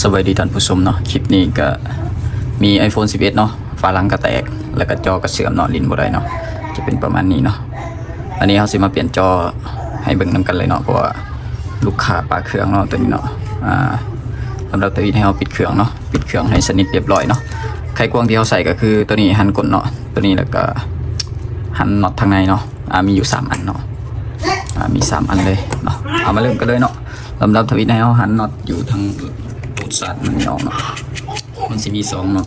ສະບາຍດີທ່ານຜູ້ຊົມເນາະ, ຄລິບນີ້ກະມີໄອໂຟນສິບເອັດເນາະ, ຝາຫຼັງກະແຕກ ແລ້ວກະຈໍກະເສື່ອມເນາະ, ຫຼິ້ນບໍ່ໄດ້ເນາະ, ຈະເປັນປະມານນີ້ເນາະ. ອັນນີ້ເຮົາຊິມາປ່ຽນຈໍໃຫ້ເບິ່ງນຳກັນເລີຍເນາະ, ເພາະວ່າລູກຄ້າປະເຄື່ອງເນາະ ໂຕນີ້ເນາະ. ອາ ສຳລັບທຳອິດໃຫ້ເຮົາປິດເຄື່ອງເນາະ, ປິດເຄື່ອງໃຫ້ສະໜິດຮຽບຮ້ອຍເນາະ. ໄຂຄວງທີ່ເຮົາໃຊ້ກະຄືໂຕນີ້ ຮັນກົ້ນເນາະ, ໂຕນີ້ ແລ້ວກະຮັນນັອດທາງໃນເນາະ. ອາ ມີຢູ່ສາມອັນເນາະ, ອາ ມີສາມອັນເລີຍເນາະ. ເອົາມາເລີ່ມກັນເລີຍເນາະ. ລຳດັບທຳອິດໃຫ້ເຮົາຫັນນັອດຢູ່ທາງປູດສາດມັນອອກເນາະ, ມັນຊິມີສອງນັອດ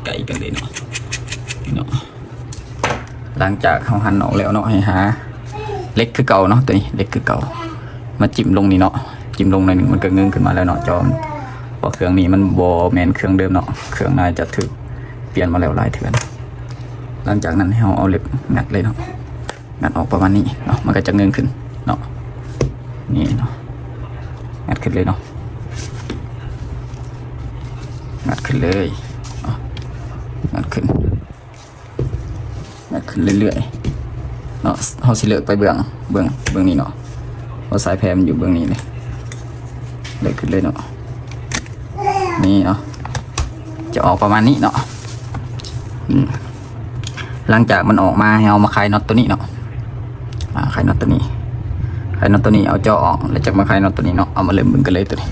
ໃກ້ໆກັນເລີຍເນາະ ເນາະ. ຫຼັງຈາກເຮົາຫັນອອກແລ້ວເນາະ, ໃຫ້ຫາເຫຼັກຄືເກົ່າເນາະ, ໂຕນີ້ເຫຼັກຄືເກົ່າ, ມາຈິ້ມລົງນີ້ເນາະ, ຈິ້ມລົງໜ້ອຍໜຶ່ງ ມັນກະເງີຍຂຶ້ນມາແລ້ວເນາະ. ຈອມ ເພາະເຄື່ອງນີ້ມັນບໍ່ແມ່ນເຄື່ອງເດີມເນາະ, ເຄື່ອງໜ້າຈະຖືກປ່ຽນມາແລ້ວຫຼາຍເທື່ອ. ຫຼັງຈາກນັ້ນໃຫ້ເຮົາເອົາເຫຼັກງັດເລີຍເນາະ. ງັດອອກປະມານນີ້ເນາະ, ມັນກະຈະເງີຍຂຶ້ນເນາະ, ນີ້ເນາະ, ງັດຂຶ້ນເລີຍເນາະ, ງັດຂຶ້ນເລີຍເນາະ, ງັດຂຶ້ນ ງັດຂຶ້ນເລື້ອຍໆເນາະ. ເຮົາຊິເລີກໄປເບື້ອງ ເບື້ອງ ເບື້ອງນີ້ເນາະ, ເພາະສາຍແພມັນຢູ່ເບື້ອງນີ້ເລີຍ, ເລີກຂຶ້ນເລີຍເນາະ. ນີ້ເນາະ, ຈະອອກປະມານນີ້ເນາະ. ອືມ ຫຼັງຈາກມັນອອກມາ ໃຫ້ເຮົາມາຄາຍນັອດໂຕນີ້ເນາະ, ອາ ຄາຍນັອດໂຕນີ້ ຄາຍນັອດໂຕນີ້ ເອົາຈໍອອກ ແລ້ວຈັກມາຄາຍນັອດໂຕນີ້ເນາະ. ເອົາມາເລີ່ມເບິ່ງກັນເລີຍໂຕນີ້,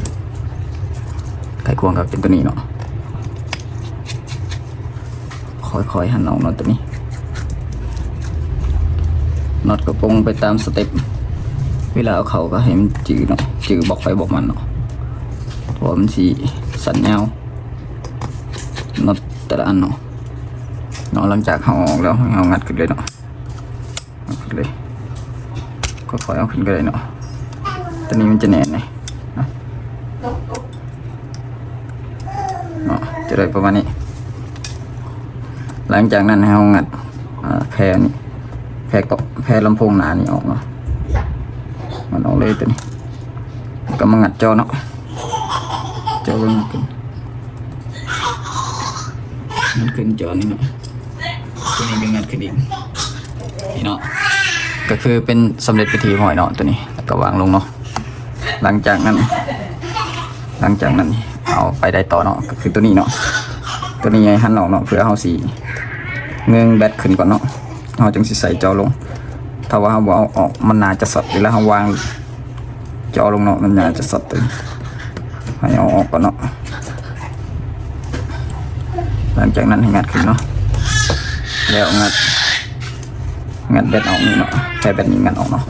ໄຂຄວງກະເປັນໂຕນີ້ເນາະ. ຄ່ອຍໆຫັນອອກເນາະໂຕນີ້, ນັອດກະປົງໄປຕາມສະເຕັບ. ເວລາເອົາເຂົ້າກະໃຫ້ມັນຈື່ເນາະ, ຈື່ບລັອກໃຜບລັອກມັນເນາະ, ເພາະວ່າມັນຊິສັ້ນຍາວ ນັອດແຕ່ລະອັນເນາະ ເນາະ. ຫຼັງຈາກເຮົາອອກແລ້ວ ເຮົາງັດຂຶ້ນເລີຍເນາະ, ເອົາຂຶ້ນເລີຍ, ຄ່ອຍໆເອົາຂຶ້ນກະໄດ້ເນາະ. ໂຕນີ້ມັນຈະແໜ້ນເດ ເນາະ, ຈະໄດ້ປະມານນີ້. ຫຼັງຈາກນັ້ນໃຫ້ເຮົາງັດ ອາ ແພນີ້ ແພກອກ ແພລຳໂພງໜ້ານີ້ອອກເນາະ, ມັນອອກເລີຍໂຕນີ້. ກະມາງັດຈໍເນາະ, ຈໍເບິ່ງ ມັນຂຶ້ນຈໍນີ້ເນາະ, ໂຕນີ້ກະງັດຂຶ້ນອີກ ນີ້ເນາະ. ກະຄືເປັນສຳເລັດເປັນທີ່ຮຽບຮ້ອຍເນາະໂຕນີ້, ແລ້ວກະວາງລົງເນາະ. ຫຼັງຈາກນັ້ນ ຫຼັງຈາກນັ້ນເອົາໄປໄດ້ຕໍ່ເນາະ, ກະຄືໂຕນີ້ເນາະ, ໂຕນີ້ໃຫ້ຫັນອອກເນາະ ເພື່ອເຮົາຊິເງີຍແບັດຂຶ້ນກ່ອນເນາະ, ເຮົາຈຶ່ງຊິໃສ່ຈໍລົງ. ຖ້າວ່າເຮົາບໍ່ເອົາອອກ ມັນໜ້າຈະຊັອດ, ເວລາເຮົາວາງ ຈໍລົງເນາະ ມັນໜ້າຈະຊັອດຕື່ມ. ໃຫ້ເອົາອອກກ່ອນເນາະ. ຫຼັງຈາກນັ້ນໃຫ້ງັດຂຶ້ນເນາະ, ແລ້ວງັດ ງັດແບັດອອກນີ້ເນາະ, ແພແບັດນີ້ງັດອອກເນາະ.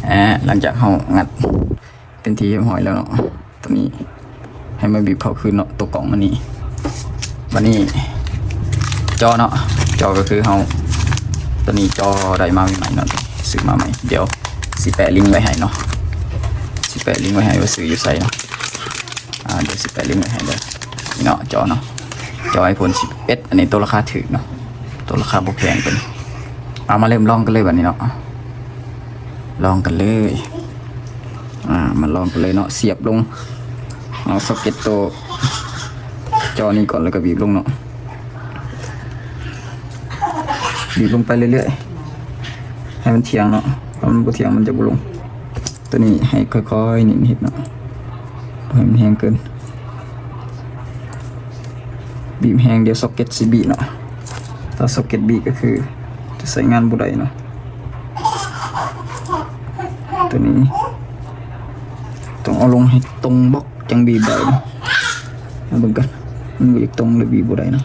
ອາ ຫຼັງຈາກເຮົາງັດເປັນທີ່ຮຽບຮ້ອຍແລ້ວເນາະ, ໂຕນີ້ໃຫ້ມາບີບເຂົ້າຄືນເນາະ, ໂຕກ່ອງມັນນີ້. ບາດນີ້ຈໍເນາະ, ຈໍກະຄືເຮົາ ໂຕນີ້ຈໍໄດ້ມາໃໝ່ໆເນາະ, ຊື້ມາໃໝ່. ດຽວຊິແປະລິ້ງໄວ້ໃຫ້ເນາະ, ຊິແປະລິ້ງໄວ້ໃຫ້ວ່າຊື້ຢູ່ໃສເນາະ. ອາ ດຽວຊິແປະລິ້ງໄວ້ໃຫ້ເດີ ນີ້ເນາະ, ຈໍເນາະ, ຈໍໄອໂຟນສິບເອັດ ອັນນີ້ໂຕລາຄາຖືກເນາະ, ໂຕລາຄາບໍ່ແພງເປັນ. ເອົາມາເລີ່ມລອງກັນເລີຍບາດນີ້ເນາະ, ລອງກັນເລີຍ. ອາ ມາລອງກັນເລີຍເນາະ, ສຽບລົງ ເອົາຊັອກເກັດໂຕຈໍນີ້ກ່ອນ ແລ້ວກະບີບລົງເນາະ, ບີບລົງໄປເລື້ອຍໆ ໃຫ້ມັນທ່ຽງເນາະ, ຖ້າມັນບໍ່ທ່ຽງມັນຈະບໍ່ລົງ. ໂຕນີ້ໃຫ້ຄ່ອຍໆ ໜິດເນາະ, ບໍ່ໃຫ້ມັນແຮງເກີນ, ບີບແຮງດຽວຊັອກເກັດຊິບີເນາະ, ຖ້າຊັອກເກັດບີກະຄືຈະໃຊ້ງານບໍ່ໄດ້ເນາະ. ໂຕນີ້ຕ້ອງເອົາລົງໃຫ້ຕົງບລັອກ ຈັ່ງບີບໄດ້ເນາະ. ມາເບິ່ງກັນ, ມັນບໍ່ຢາກຕົງເລີຍ, ບີບບໍ່ໄດ້ເນາະ.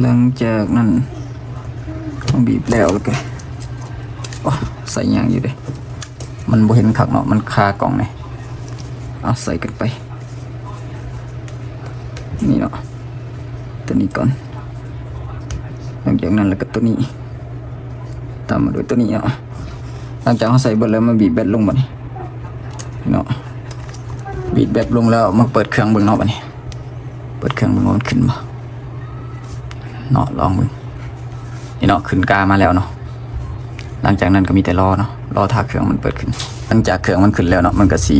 ຫຼັງຈາກນັ້ນເຮົາບີບແລ້ວ ແລ້ວກະ ໂອ້ ໃສ່ຍາກຢູ່ເດ, ມັນບໍ່ເຫັນຄັກເນາະ, ມັນຄາກ່ອງນີ້. ເອົາໃສ່ກັນໄປ ນີ້ເນາະ, ໂຕນີ້ກ່ອນ. ຫຼັງຈາກນັ້ນແລ້ວກະໂຕນີ້ ຕາມມາດ້ວຍໂຕນີ້ເນາະ. ຫຼັງຈາກເຮົາໃສ່ເບິດແລ້ວ ມາບີບແບັດລົງບາດນີ້ເນາະ, ບີບແບັດລົງແລ້ວມາເປີດເຄື່ອງເບິ່ງເນາະ. ບາດນີ້ເປີດເຄື່ອງເບິ່ງວ່າມັນຂຶ້ນບໍ່ເນາະ, ລອງເບິ່ງ. ນີ້ເນາະ, ຂຶ້ນກາມາແລ້ວເນາະ. ຫຼັງຈາກນັ້ນກະມີແຕ່ລໍເນາະ, ລໍຖ້າເຄື່ອງມັນເປີດຂຶ້ນ. ຫຼັງຈາກເຄື່ອງມັນຂຶ້ນແລ້ວເນາະ, ມັນກະຊິ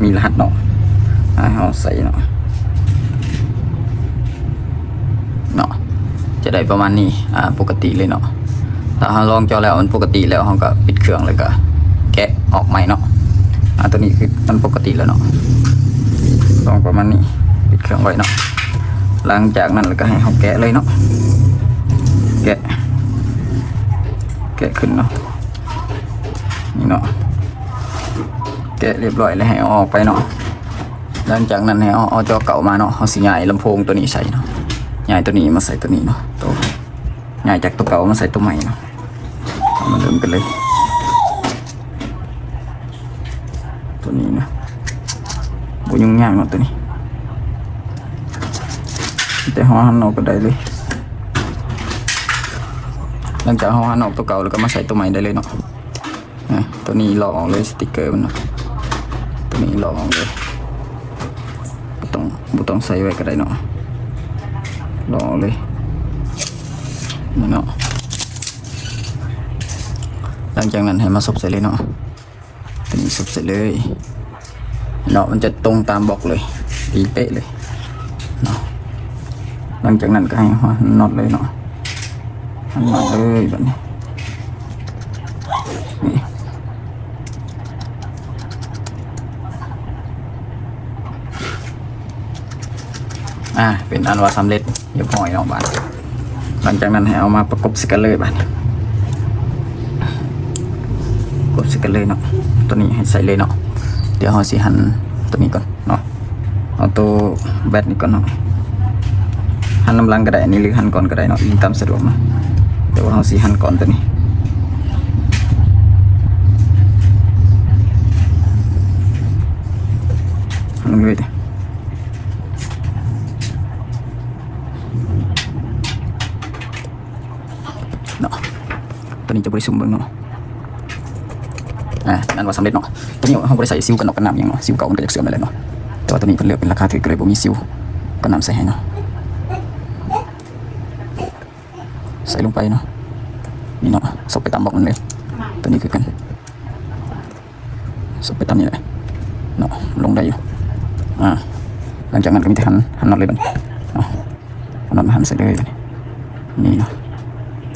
ມີລະຫັດເນາະ, ໃຫ້ເຮົາໃສ່ເນາະ, ເນາະ, ຈະໄດ້ປະມານນີ້ ອາ ປົກກະຕິເລີຍເນາະ. ຖ້າເຮົາລອງເຈາະແລ້ວມັນປົກກະຕິແລ້ວ ເຮົາກໍປິດເຄື່ອງ ແລ້ວກໍແກະອອກໃໝ່ເນາະ. ອາ ຕົວນີ້ຄືມັນປົກກະຕິແລ້ວເນາະ ລອງປະມານນີ້ ປິດເຄື່ອງໄວ້ເນາະ. ຫຼັງຈາກນັ້ນແລ້ວກໍໃຫ້ເຮົາແກະເລີຍເນາະ ແກະ ແກະຂຶ້ນເນາະ ນີ້ເນາະ. ແກະຮຽບຮ້ອຍແລ້ວໃຫ້ເອົາອອກໄປເນາະ. ຫຼັງຈາກນັ້ນໃຫ້ເອົາ ເອົາຈໍເກົ່າມາເນາະ ເຮົາຊິຍ້າຍລຳໂພງຕົວນີ້ໃສ່ເນາະ ຍ້າຍຕົວນີ້ມາໃສ່ຕົວນີ້ເນາະ ໂຕ ຍ້າຍຈາກຕົວເກົ່າມາໃສ່ຕົວໃໝ່ເນາະ. ເຮົາມາເລີ່ມກັນເລີຍ ຕົວນີ້ນະ ບໍ່ຫຍຸ້ງຍາກເນາະ ຕົວນີ້ ແຕ່ເຮົາຫັນອອກກໍໄດ້ເລີຍ. ຫຼັງຈາກເຮົາຫັນອອກຕົວເກົ່າແລ້ວ ກໍມາໃສ່ຕົວໃໝ່ໄດ້ເລີຍເນາະ. ອາ ຕົວນີ້ລອກອອກເລີຍ ສະຕິກເກີມັນເນາະ ຕົວນີ້ລອກອອກເລີຍ ບໍ່ຕ້ອງ ບໍ່ຕ້ອງໃສ່ໄວ້ກໍໄດ້ເນາະ ລອກອອກເລີຍ ນີ້ເນາະ. ຫຼັງຈາກນັ້ນໃຫ້ມາສົບໃສ່ເລີຍເນາະ ຕົວນີ້ສົບໃສ່ເລີຍເນາະ ມັນຈະຕົງຕາມບລັອກເລີຍ ຕີເປະເລີຍເນາະ. ຫຼັງຈາກນັ້ນກໍໃຫ້ເຮົາຫັນນັອດເລີຍເນາະ ຫັນນັອດເລີຍບາດນີ້ ນີ້ ອາ ເປັນອັນວ່າສຳເລັດຮຽບຮ້ອຍເນາະບາດ. ຫຼັງຈາກນັ້ນໃຫ້ເອົາມາປະກົບໃສ່ກັນເລີຍບາດນີ້ ກົບໃສ່ກັນເລີຍເນາະ. ຕົວນີ້ໃຫ້ໃສ່ເລີຍເນາະ ດຽວເຮົາຊິຫັນຕົວນີ້ກ່ອນເນາະ ເອົາໂຕແບັດນີ້ກ່ອນເນາະ. ຫັນນຳຫຼັງກໍໄດ້ ອັນນີ້ ຫຼື ຫັນກ່ອນກໍໄດ້ເນາະ ອີງຕາມສະດວກເນາະ ແຕ່ວ່າເຮົາຊິຫັນກ່ອນຕົວນີ້ ຫັນເລີຍເນາະ. ຕົວນີ້ຈະບໍ່ໄດ້ຊູມເບິ່ງເນາະ ອາ ນັ້ນວ່າສຳເລັດເນາະ. ຕົວນີ້ເຮົາບໍ່ໄດ້ໃສ່ຊິວກັນນອກກັນນ້ຳຫຍັງເນາະ ຊິວເກົ່າມັນກໍຢາກເສື່ອມໄດ້ແຫຼະເນາະ ແຕ່ວ່າຕົວນີ້ເພິ່ນເລືອກເປັນລາຄາຖືກ ກໍເລີຍບໍ່ມີຊິວກັນນ້ຳໃສ່ໃຫ້ເນາະ. ໃສ່ລົງໄປເນາະ ນີ້ເນາະ ສົບໄປຕາມບລັອກມັນເລີຍ ຕົວນີ້ຄືກັນ ສົບໄປຕາມນີ້ແຫຼະເນາະ ລົງໄດ້ຢູ່. ອາ ຫຼັງຈາກນັ້ນກໍມີແຕ່ຫັນ ຫັນນັອດເລີຍບາດນີ້ເນາະ ເອົານັອດມາຫັນໃສ່ເລີຍບາດນີ້ ນີ້ເນາະ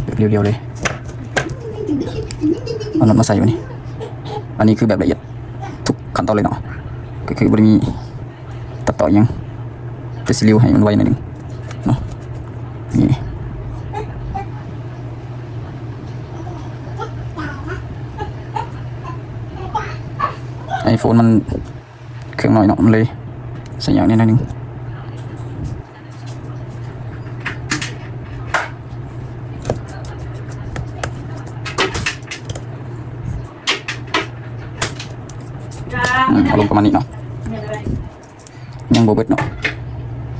ແບບລຽວໆເລີຍ ເອົານັອດມາໃສ່ບາດນີ້. ອັນນີ້ຄືແບບລະອຽດທຸກຂັ້ນຕອນເລີຍເນາະ ກໍຄືບໍ່ໄດ້ມີ ຕັດຕໍ່ຫຍັງ ແຕ່ຊິລິ້ວໃຫ້ມັນໄວໜ້ອຍໜຶ່ງເນາະ ນີ້ ໄອໂຟນມັນເຄື່ອງນ້ອຍເນາະ ມັນເລີຍໃສ່ຍາກແດ່ໜ້ອຍໜຶ່ງ. ອືມ ເອົາລົງປະມານນີ້ເນາະ ຍັງບໍ່ເບິດເນາະ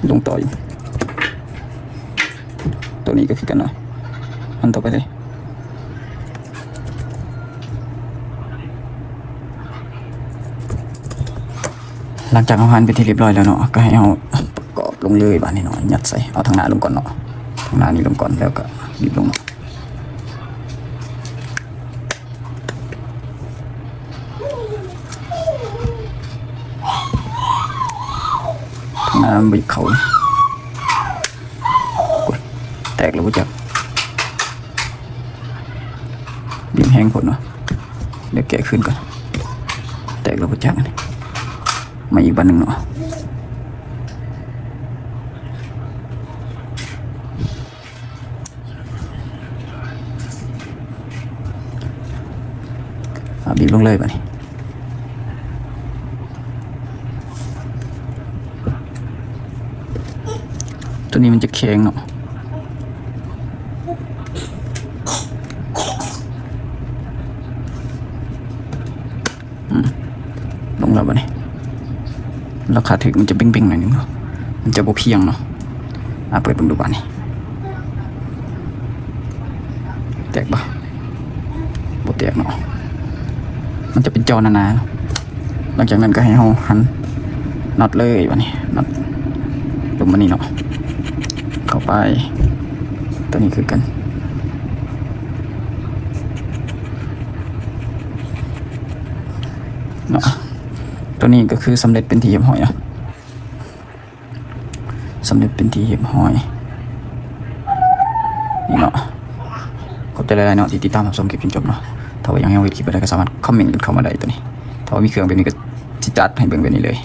ລົງຕໍ່ອີກ ຕົວນີ້ກໍຄືກັນເນາະ ອັນຕໍ່ໄປເລີຍ. ຫຼັງຈາກເຮົາຫັນເປັນທີ່ຮຽບຮ້ອຍແລ້ວເນາະ ກໍໃຫ້ເຮົາປະກອບລົງເລີຍບາດນີ້ເນາະ ຍັດໃສ່ ເອົາທາງໜ້າລົງກ່ອນເນາະ ທາງໜ້ານີ້ລົງກ່ອນ ແລ້ວກໍບີບລົງເນາະ. ທາງໜ້າມັນບໍ່ຢາກເຂົ້າເລີຍ ໂອ້ຍ ແຕກແລ້ວບໍ່ຈັກ ບີບແຮງໂພດເນາະ ດຽວແກະຄືນກ່ອນ ແຕກແລ້ວບໍ່ຈັກ ອັນນີ້ ມາອີກບາດໜຶ່ງເນາະ ອາ ບີບລົງເລີຍບາດນີ້ ຕົວນີ້ມັນຈະແຂງເນາະ ອືມ ລົງແລ້ວບາດນີ້ ລາຄາຖືກມັນຈະເບັ່ງໆໜ້ອຍໜຶ່ງເນາະ ມັນຈະບໍ່ພຽງເນາະ ອາ ເປີດເບິ່ງດູບາດນີ້ ແຕກບໍ່? ບໍ່ແຕກເນາະ ມັນຈະເປັນຈໍໜາໆເນາະ. ຫຼັງຈາກນັ້ນກໍໃຫ້ເຮົາຫັນນັອດເລີຍບາດນີ້ ນັອດລົງມານີ້ເນາະ ເຂົ້າໄປ ຕົວນີ້ຄືກັນເນາະ. ຕົວນີ້ກໍຄືສຳເລັດເປັນທີ່ຮຽບຮ້ອຍເນາະ. ສຳເລັດເປັນທີ່ຮຽບຮ້ອຍ ນີ້ເນາະ ກົດ ຈະຫຼາຍໆເນາະ ທີ່ຕິດຕາມຮັບຊົມຄລິບຈົນຈົບເນາະ. ຖ້າວ່າຢາກໃຫ້ເຮົາເຮັດຄລິບແບບໃດກໍສາມາດຄອມເມັນກັນເຂົ້າມາໄດ້ໂຕນີ້. ຖ້າວ່າມີເຄື່ອງແບບນີ້ກໍຊິຈັດໃຫ້ເບິ່ງແບບນີ້ເລີຍ.